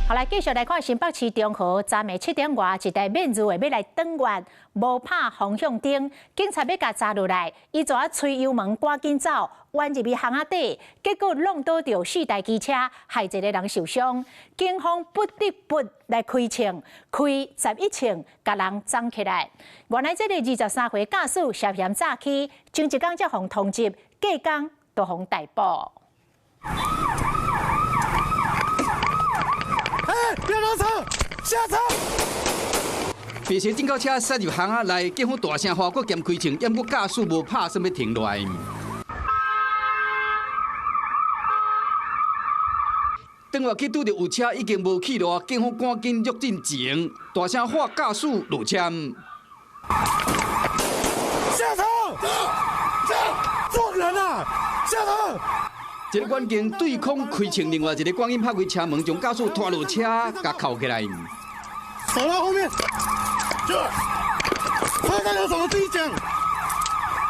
好來，繼續來看新北市中和，昨暝7點外，一台免治的欲來轉彎，無拍方向燈，警察欲共查落來，伊就啊催油門趕緊走，彎入去巷仔底，結果挵倒著四台機車，害一個人受傷。警方不得不來開槍，開11槍，共人摠起來。原來這個23歲駕駛涉嫌詐欺，前一工才予通緝，隔工就予逮捕。哎，別拉車，下車！白色進口車駛入巷仔內，警方大聲喊，閣兼開槍，猶閣駕駛無拍算欲停落來。轉彎去拄著有車已經無去路，警方趕緊躍進前，大聲喊駕駛落車。下車！撞人啊！下車！一个關鍵對空開槍，另外一個趕緊拍開車門，將駕駛拖落車，共銬起來。走到後面。車上有什麼自己講。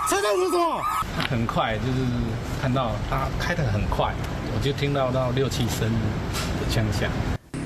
車上有什麼？他很快，就是看到他開得很快，我就聽到六七聲的槍響。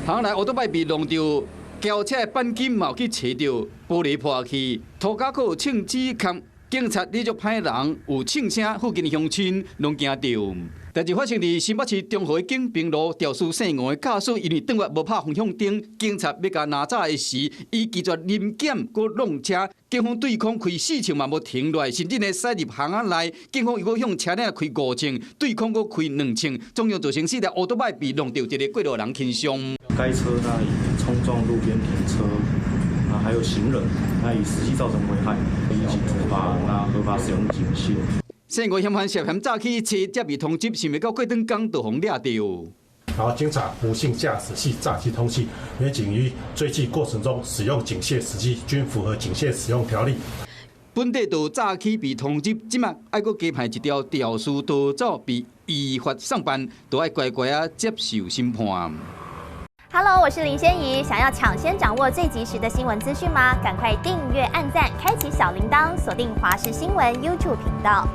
巷內歐多拜被弄著，轎車的鈑金嘛去切著，玻璃破去，塗甲閣有槍指控。警察你足歹人，有槍聲，附近的鄉親攏驚著。代誌發生佇新北市中和景平路，肇事姓吳的駕駛，因為轉彎無拍方向燈，警察欲共拿走的時，伊拒絕臨檢，閣挵車，警方對空開四槍嘛無停落來，甚至呢駛入巷仔內，警方又閣向車頂開五槍，對空閣開兩槍，總共造成四台歐多拜被弄著一个過路人輕傷。該車呢以衝撞路邊停車，啊，還有行人，那以實際造成危害，依警法，那合法使用警械。姓吳嫌犯涉嫌詐欺，車才被通緝，想袂到過轉工就予掠著。然後經查，吳姓駕駛係詐欺通緝，民警於追緝過程中使用警械時機均符合警械使用條例。本地就詐欺被通緝，這馬愛閣加派一條肇事逃走被依法送辦，都愛乖乖仔接受審判。 Hello，我是林仙怡。想要搶先掌握最及時的新聞資訊嗎？趕快訂閱、按讚、開啟小鈴鐺，鎖定華視新聞 YouTube 頻道。